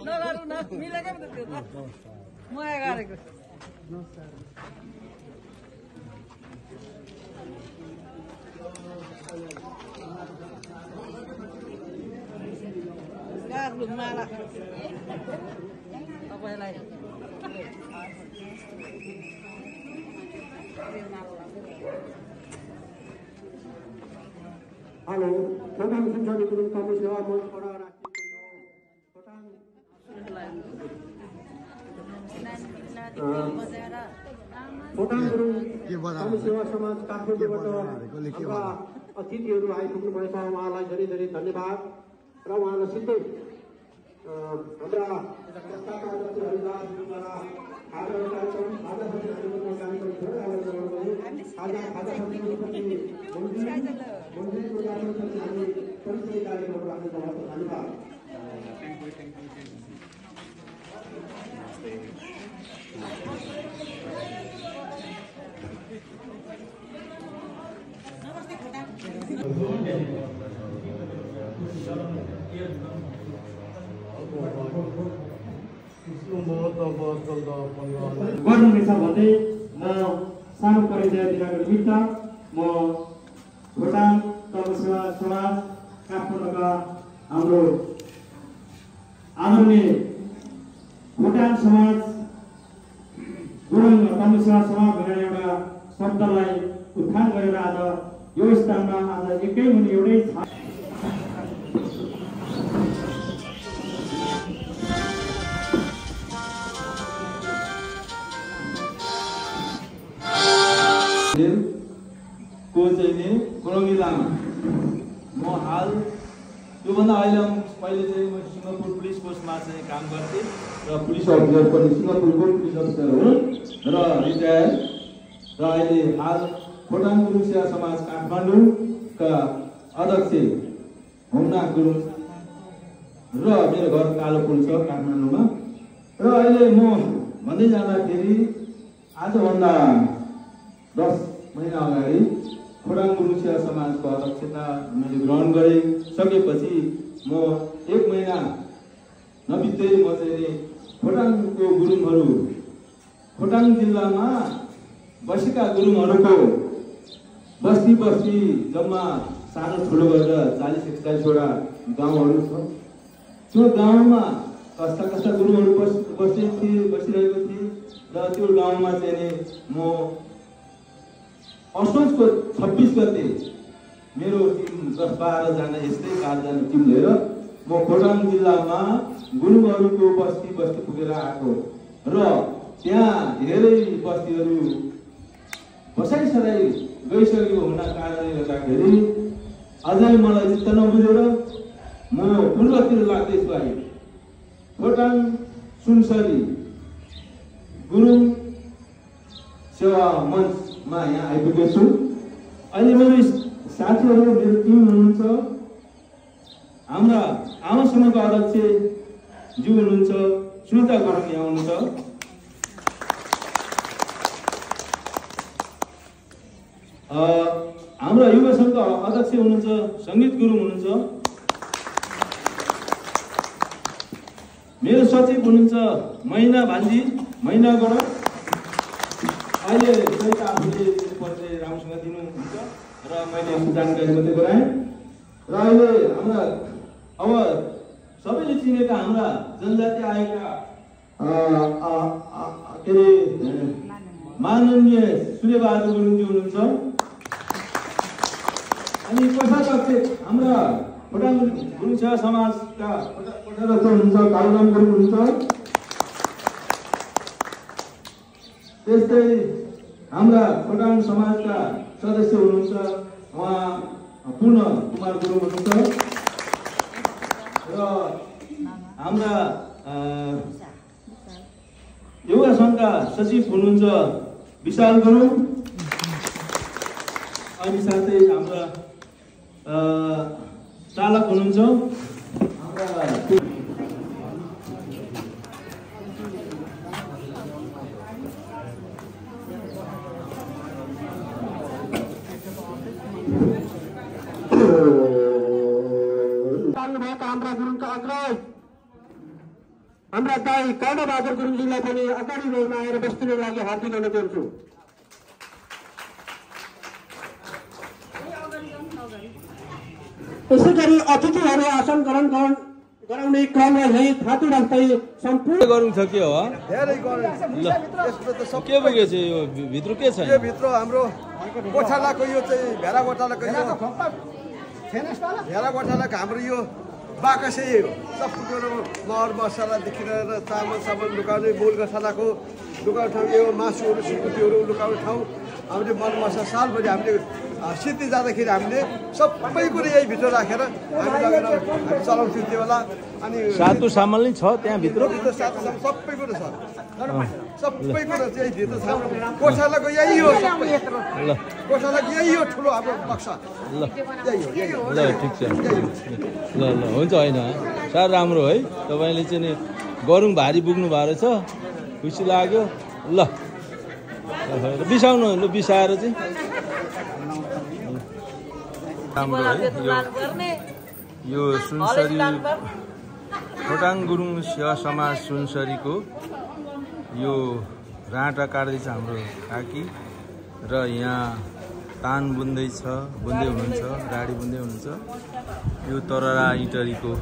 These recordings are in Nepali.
नगरु न मिलेकै पो त त्यो त म गरेको गार्नु माला तपाईलाई हेलो खोटाङ संसदीय गुरुङ कमिटी सेवा मञ्च बडा राखिएको खोटाङ गुरुङ कमिटी सेवा समाज काठमाडौँबाट हाम्रा अतिथिहरू आइपुग्नु भएछ उहाँलाई धेरै धेरै धन्यवाद र उहाँलाई सिधै हाम्रा गर्नुहुनेछ भन्दै म सानो परिचय दिनको निमित्त म खोटाङ तपसेवा समाज काठमाडौँका हाम्रो आदरणीय खोटाङ समाज गुरुङ तपसेवा समाज भनेर एउटा शब्दलाई उत्थान गरेर आज यो स्थानमा आज एकै हुने एउटै को चाहिँ नि गुरुङ लामा म हाल योभन्दा पहिले चाहिँ म सिङ्गापुर पुलिस पोस्टमा चाहिँ काम गर्थेँ र पुलिस अफिसर पनि सिङ्गापुरको पुलिस अफिसर हो र रिटायर र अहिले हाल खोटाङ गुरुङ सेवा समाज काठमाडौँका अध्यक्ष होमनाथ गुरुङ र मेरो घर कालोपुल छ काठमाडौँमा र अहिले म भन्दै जाँदाखेरि आजभन्दा 10 महिना अगाडि खोटाङ गुरुङ सेवा समाजको अध्यक्षता मैले ग्रहण गरिसकेपछि म 1 महिना नबित्दै म चाहिँ खोटाङको गुरुङहरू खोटाङ जिल्लामा बसेका गुरुङहरूको बस्ती बस्ती जम्मा सानो ठुलो गरेर 40-41 वटा गाउँहरू छ त्यो गाउँमा कस्ता कस्ता गुरुङहरू बसिरहेको थिए र त्यो गाउँमा चाहिँ म असोजको 26 गते मेरो टिम 10-12 जना यस्तै 4 जना टिम लिएर म खोटाङ जिल्लामा गुरुङहरूको बस्ती बस्ती पुगेर आएको र त्यहाँ धेरै बस्तीहरू बसाइसराई गइसकेको हुन कारणले गर्दाखेरि अझै मलाई चित्त नबुझेर म पूर्वतिर लाग्दैछु अहिले खोटाङ सुनसरी गुरुङ सेवा मञ्चमा यहाँ आइपुगेको छु। अहिले मेरो साथीहरू मेरो टिम हुनुहुन्छ, हाम्रा आमासँगको अध्यक्ष ज्यू हुनुहुन्छ, सुनिता गुरुङ यहाँ हुनुहुन्छ, हाम्रा युवा सङ्घका अध्यक्ष हुनुहुन्छ सङ्गीत गुरुङ हुनुहुन्छ, मेरो सचिव हुनुहुन्छ मैना भान्जी मैनाबाट अहिले आफूले परिचय राम्रोसँग दिनुहुन्छ र मैले जानकारी मात्रै गराएँ र अहिले हाम्रा अब सबैले चिनेका हाम्रा जनजाति आएका के अरे माननीय सूर्यबहादुर गुरुङजी हुनुहुन्छ, अनि कोषाध्यक्ष हाम्रा खोटाङ गुरुङ सेवा समाजका कोषाध्यक्ष हुनुहुन्छ कालुराम गुरुङ हुनुहुन्छ, त्यस्तै हाम्रा खोटाङ समाजका सदस्य हुनुहुन्छ उहाँ पूर्ण कुमार गुरुङ हुनुहुन्छ र हाम्रा युवा सङ्घका सचिव हुनुहुन्छ विशाल गुरुङ, अनि साथै हाम्रा चालक हुनुहुन्छ हाम्रा हाम्रा गुरुङका अग्रज हाम्रा दाई कर्णबहादुर गुरुङजीलाई पनि अगाडि रोलमा आएर बस्नुको लागि हार्दिक अनुरोध गर्छु। यसै गरी अतिथिहरू आसन ग्रहण गराउने क्रमलाई यही थाँती राख्दै सम्पूर्ण गरौँ छ के हो धेरै गरौँ ल के पुगेछ यो भित्र के छ यो भित्र हाम्रो गोठालाको यो चाहिँ भेडा गोठालाको यो भेडा गोठालाको हाम्रो यो बाकसै हो। सब कुरो मर मसलादेखि लिएर चामल साबुन लुकाउने मूल गठालाको लुकाउने ठाउँ यो मासुहरू सुकुटीहरू लुकाउने ठाउँ हामीले मर मसला सालभरि हामीले सिद्धि जाँदाखेरि हामीले सबै कुरो यही भित्र राखेर हामी लगेर हामी चलाउँथ्यौँ त्यो बेला। अनि सातु सामान नै छ त्यहाँभित्र सबै कुरो छ सबै कुरो चाहिँ भित्र छ। गोठालाको यही हो ल गोठालाको यही हो ठुलो हाम्रो बक्सा ल यही हो ल ठिक छ ल ल हुन्छ होइन साह्रो राम्रो है तपाईँले चाहिँ नि गरुङ भारी पुग्नु भएको रहेछ खुसी लाग्यो ल बिसाउनु लु बिसाएर चाहिँ राम्रो है यो सुनसरी खोटाङ गुरुङ सेवा समाज सुनसरीको यो राँटा काट्दैछ हाम्रो काकी र यहाँ तान बुन्दै हुनुहुन्छ गाडी बुन्दै हुनुहुन्छ। यो तररा इटरीको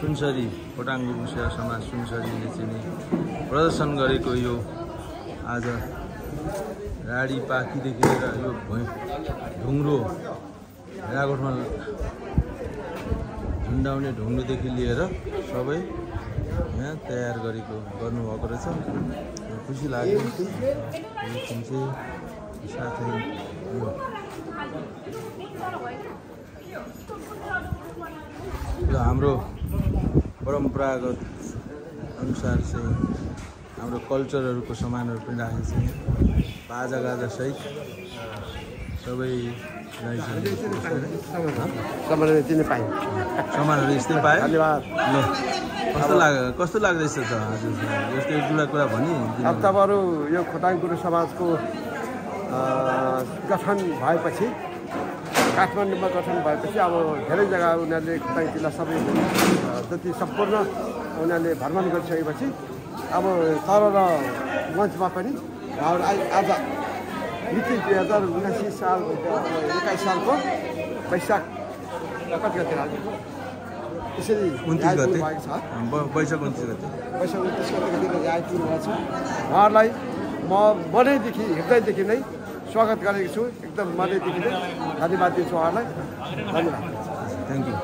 सुनसरी खोटाङ गुरुङ सेवा समाज सुनसरीले चाहिँ प्रदर्शन गरेको यो आज राडी पाखीदेखि लिएर यो ढुङ्ग्रो भेडागोठमा झुन्डाउने ढुङ्ग्रोदेखि लिएर सबै यहाँ तयार गर्नुभएको रहेछ। खुसी लाग्यो यो चाहिँ साथै यो हाम्रो परम्परागत अनुसार चाहिँ हाम्रो कल्चरहरूको सामानहरू पनि राखेको छ। बाजा गाजा सहित सबैलाई सामानहरू यस्तै पायो। ल कस्तो लाग्दैछ त हजुर यस्तो एक दुईवटा कुरा भनी अब तपाईँहरू यो खोटाङ गुरुङ समाजको गठन भएपछि काठमाडौँमा गठन भएपछि अब धेरै जग्गा उनीहरूले खोटाङ जिल्ला सबै जति सम्पूर्ण उनीहरूले भ्रमण गरिसकेपछि अब तर र मञ्चमा पनि आज मिति 2019 साल 21 सालको वैशाख कति गते त्यसरी 29 गते भएको छ। वैशाख 29 गते आइपुग्नु भएको छ। उहाँहरूलाई म मनैदेखि हृदयदेखि नै स्वागत गरेको छु। एकदम मनैदेखि नै धन्यवाद दिन्छु उहाँहरूलाई। धन्यवाद, थ्याङ्क यू।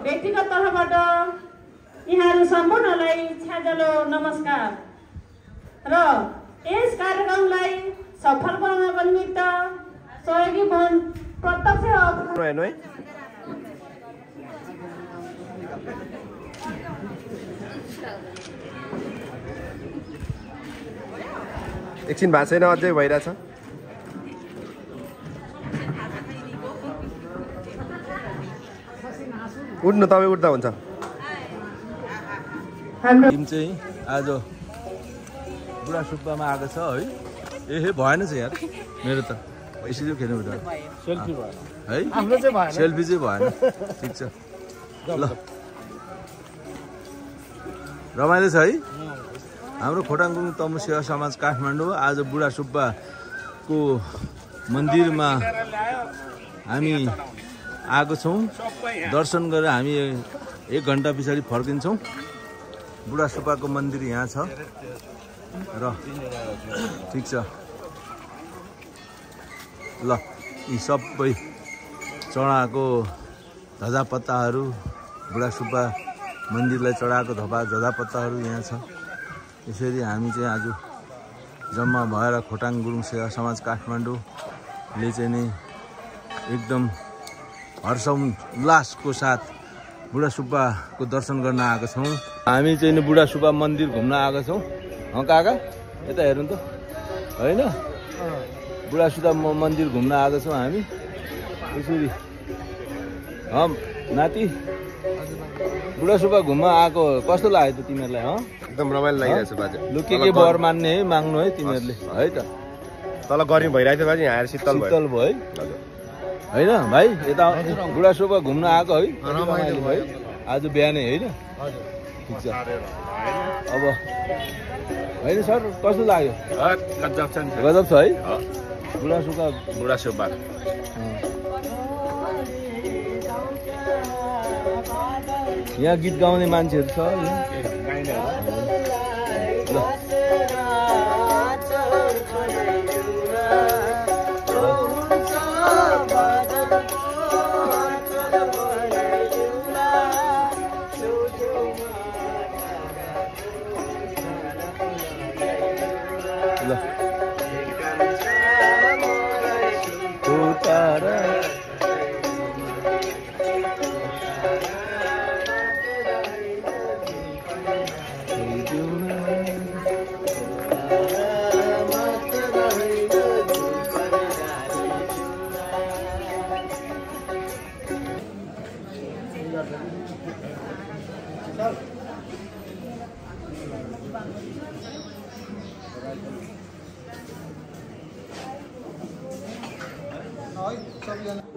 व्यक्तिगत तर्फबाट यहाँहरू सम्पूर्णलाई छ्याजलो नमस्कार र यस कार्यक्रमलाई सफल बनाउनको निमित्त सहयोगी मन प्रत्यक्ष एकछिन भएको छैन, अझै भइरहेछ। उठ्नु, तपाईँ उठ्दा हुन्छ। टिम चाहिँ आज बुढा सुब्बामा आएको छ है। ए भएन चाहिँ यार, मेरो त यसरी खेल्नु पर्छ। सेल्फी भयो है, आफ्नो चाहिँ भएन, सेल्फी चाहिँ भएन। ठिक छ ल, रमाइलो छ है। हाम्रो खोटाङगुरुङ तमु सेवा समाज काठमाडौँ आज बुढा सुब्बाको मन्दिरमा हामी आएको छौँ। दर्शन गरेर हामी 1 घन्टा पछाडि फर्किन्छौँ। बुढा सुब्बाको मन्दिर यहाँ छ र ठिक छ ल। यी सबै चढाएको ध्वजापत्ताहरू, बुढा सुब्बा मन्दिरलाई चढाएको ध्वजापत्ताहरू यहाँ छ। यसरी हामी चाहिँ आज जम्मा भएर खोटाङ गुरुङ सेवा समाज काठमाडौँले चाहिँ नै एकदम हर्ष उल्लासको साथ बुढा सुब्बाको दर्शन गर्न आएको छौँ। हामी चाहिँ नि बुढा सुब्बा मन्दिर घुम्न आएको छौँ काका यता हेर्नु त होइन बुढा सुब्बा मन्दिर घुम्न आएको छौँ हामी यसरी नाति बुढा सुब्बा घुम्न आएको कस्तो लाग्यो त तिमीहरूलाई एकदम रमाइलो लागिरहेछ बाजे लु के बर मान्ने है माग्नु है तिमीहरूले है त तल गर्मी भइरहेको थियो बाजे यहाँ आएर शीतल भयो है होइन भाइ यता बुढा सुब्बा घुम्न आएको है रमाइलो है आज बिहानै होइन ठिक छ अब होइन सर कस्तो लाग्यो गजब छ है बुढा सुब्बा यहाँ गीत गाउने मान्छेहरू छ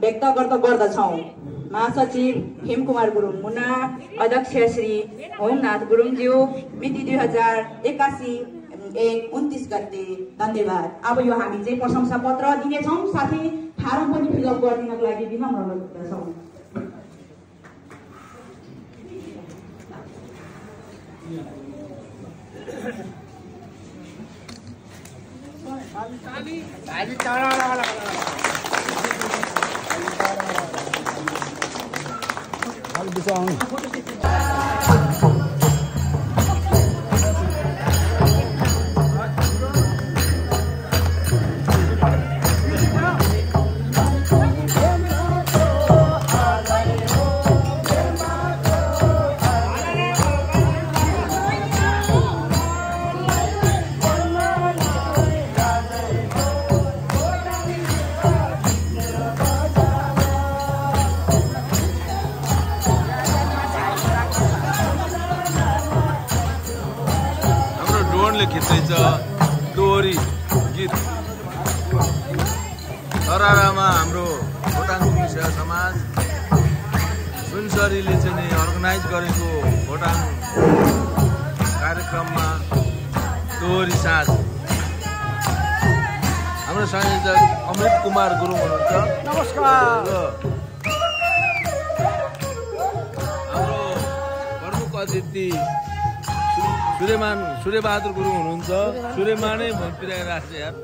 व्यक्त गर्दछौँ। महासचिव हेमकुमार गुरुङ मुना, अध्यक्ष श्री होमनाथ गुरुङज्यू, मिति 2081/29 गते। धन्यवाद। अब यो हामी चाहिँ प्रशंसा पत्र दिनेछौँ, साथै फारम पनि फिलअप गरिदिनको लागि विनम्र अनुरोध गर्छौँ। खिच्दैछ डोरी गीत तरारामा हाम्रो भोटाङ सेवा समाज सुनसरीले चाहिँ अर्गनाइज गरेको भोटाङ कार्यक्रममा डोरी साँझ हाम्रो संयोजक अमृत कुमार गुरुङ हुनुहुन्छ। नमस्कार। हाम्रो प्रमुख अतिथि सूर्यबहादुर गुरुङ हुनुहुन्छ। सूर्यमानै भइरहेको यार।